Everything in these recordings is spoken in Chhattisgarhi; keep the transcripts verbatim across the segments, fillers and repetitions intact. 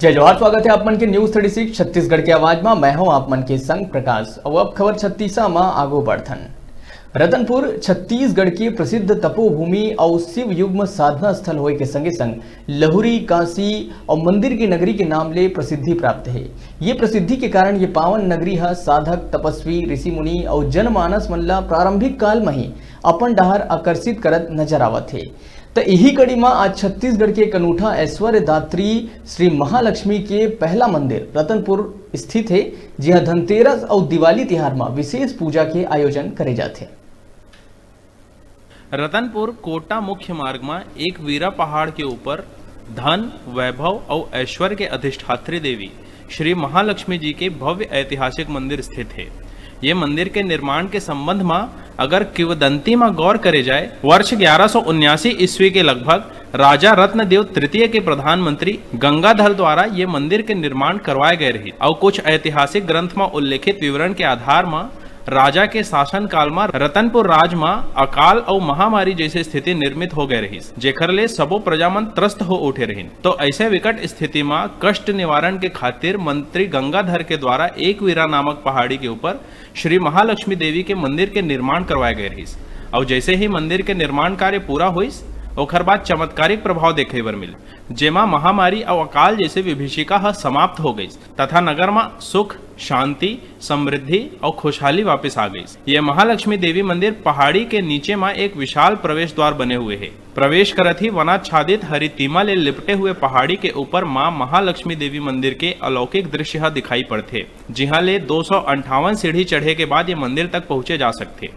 जय जोहार, स्वागत है आप मन के News Thirty Six छत्तीसगढ़ के आवाज मा। मैं हूं आप मन के संग प्रकाश। अब, अब खबर छत्तीसा मा आगू बढ़थन। रतनपुर छत्तीसगढ़ के प्रसिद्ध तपोभूमि अउ शिव युग्म साधना स्थल होए के संगे संग लहुरी, काशी अउ मंदिर की नगरी के नाम ले प्रसिद्धि प्राप्त है। ये प्रसिद्धि के कारण ये पावन नगरी ह साधक, तपस्वी, ऋषि मुनि अउ जनमानस मन ला प्रारंभिक काल म ही अपन डहार आकर्षित करत नजर आवत हे। त इही कड़ी म आज छत्तीसगढ़ के एक अनूठा ऐश्वर्य दात्री श्री महालक्ष्मी के पहला मंदिर रतनपुर स्थित हे, जिहां धनतेरस अउ दिवाली तिहार म विशेष पूजा के आयोजन करे जाथे। रतनपुर कोटा मुख्य मार्ग म एक वीरा पहाड़ के ऊपर धन, वैभव अउ ऐश्वर्य के अधिष्ठात्री देवी श्री महालक्ष्मी जी के भव्य ऐतिहासिक मंदिर स्थित हे। ये मंदिर के निर्माण के संबंध म अगर किंवदंती म गौर करे जाए, वर्ष ग्यारह सौ उन्यासी ईस्वी के लगभग राजा रत्नदेव तृतीय के प्रधानमंत्री गंगाधर द्वारा ये मंदिर के निर्माण करवाए गए रहिस अउ कुछ ऐतिहासिक ग्रंथ म उल्लेखित विवरण के आधार म राजा के शासनकाल म रतनपुर राज म अकाल अउ महामारी जैसे स्थिति निर्मित हो गए रहिस, जेखर ले सबो प्रजा मन त्रस्त हो उठे रहिन। तो ऐसे विकट स्थिति म कष्ट निवारण के खातिर मंत्री गंगाधर के द्वारा एक वीरा नामक पहाड़ी के ऊपर श्री महालक्ष्मी देवी के मंदिर के निर्माण करवाए गए रहिस। अउ जैसे ही मंदिर के निर्माण कार्य पूरा होइस, ओखर बाद चमत्कारिक प्रभाव देखे बर मिले, जेमा महामारी अउ अकाल जैसे विभीषिका ह समाप्त हो गइस तथा नगर म सुख, शांति, समृद्धि अउ खुशहाली वापस आ गइस। ये महालक्ष्मी देवी मंदिर पहाड़ी के नीचे म एक विशाल प्रवेश द्वार बने हुए हे। प्रवेश करत ही वनाच्छादित हरितीमा ले लिपटे हुए पहाड़ी के ऊपर मां महालक्ष्मी देवी मंदिर के अलौकिक दृश्य ह दिखाई पड़थे, जिहां ले दो सौ अंठावन सीढ़ी चढ़े के बाद ये मंदिर तक पहुंचे जा सकथे।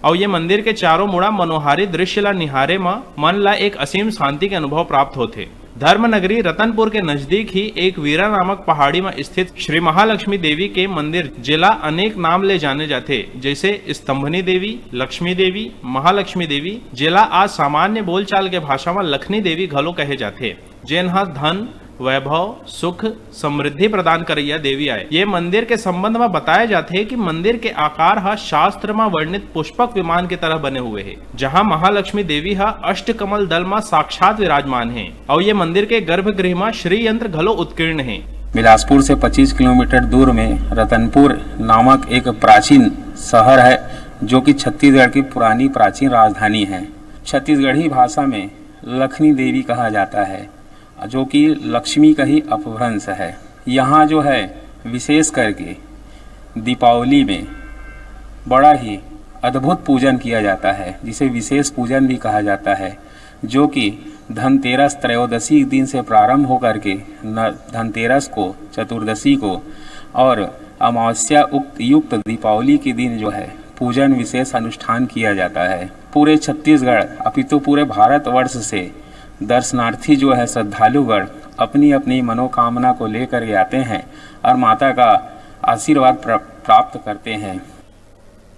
अउ ये मंदिर के चारों मुड़ा मनोहारी दृश्य ला निहारे म मन ला एक असीम शांति के अनुभव प्राप्त होथे। धर्म नगरी रतनपुर के नजदीक ही एक वीरा नामक पहाड़ी म स्थित श्री महालक्ष्मी देवी के मंदिर, जेला अनेक नाम ले जाने जाथे, जैसे स्तंभनी देवी, लक्ष्मी देवी, महालक्ष्मी देवी, जेला आज सामान्य बोलचाल के भाषा म लखनी देवी घलो कहे जाथे, जेन ह धन, वैभव, सुख, समृद्धि प्रदान करइया देवी आय। ये मंदिर के संबंध म बताया जाथे कि मंदिर के आकार ह शास्त्र म वर्णित पुष्पक विमान के तरह बने हुए हे, जहां महालक्ष्मी देवी ह अष्टकमल दल म साक्षात विराजमान हे, अउ ये मंदिर के गर्भगृह म श्री यंत्र घलो उत्कीर्ण हे। बिलासपुर से पच्चीस किलोमीटर दूर में रतनपुर नामक एक प्राचीन शहर है, जो कि छत्तीसगढ़ की पुरानी प्राचीन राजधानी है। छत्तीसगढ़ी भाषा में लखनी देवी कहा जाता है, जो कि लक्ष्मी का ही अपभ्रंश है। यहाँ जो है, विशेष करके दीपावली में बड़ा ही अद्भुत पूजन किया जाता है, जिसे विशेष पूजन भी कहा जाता है, जो कि धनतेरस, त्रयोदशी दिन से प्रारंभ होकर के न-, धनतेरस को, चतुर्दशी को और अमावस्या उक्त, युक्त दीपावली के दिन जो है, पूजन विशेष अनुष्ठान किया जाता है। पूरे छत्तीसगढ़, अपितु पूरे भारतवर्ष से दर्शनार्थी जो है, श्रद्धालुगण अपनी अपनी मनोकामना को लेकर के आते हैं और माता का आशीर्वाद प्र-, प्राप्त करते हैं।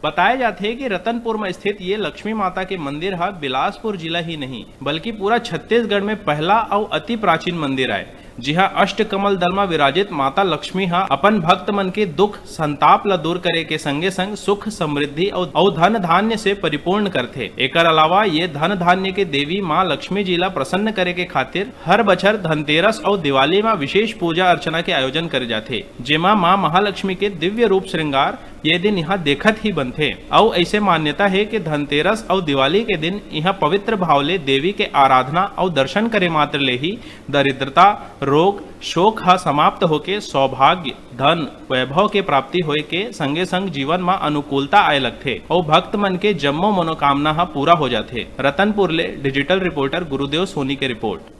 बताया जाथे कि रतनपुर में स्थित ये लक्ष्मी माता के मंदिर ह बिलासपुर जिला ही नहीं, बल्कि पूरा छत्तीसगढ़ में पहला अउ अति प्राचीन मंदिर आय, जिहां अष्टकमल दल म विराजित माता लक्ष्मी ह अपन भक्त मन के दुख संताप ल दूर करे के संगे संग सुख, समृद्धि अउ, अउ धन धान्य से परिपूर्ण करथे। एकर अलावा ये धन धान्य के देवी मां लक्ष्मी जी ला प्रसन्न करे के खातिर हर बछर धनतेरस अउ दिवाली म विशेष पूजा अर्चना के आयोजन करे जाथे, जेमा मां महालक्ष्मी के दिव्य रूप श्रृंगार ये दिन इहां देखत ही बनथे। अउ ऐसे मान्यता हे कि धनतेरस अउ दिवाली के दिन इहां पवित्र भाव ले देवी के आराधना अउ दर्शन करे मात्र ले ही दरिद्रता, रोग, शोक ह समाप्त होके सौभाग्य, धन, वैभव के प्राप्ति होए के संगे संग जीवन म अनुकूलता आए लगथे अउ भक्त मन के जम्मो मनोकामना ह पूरा हो जाथे। रतनपुर ले digital reporter गुरुदेव सोनी के report।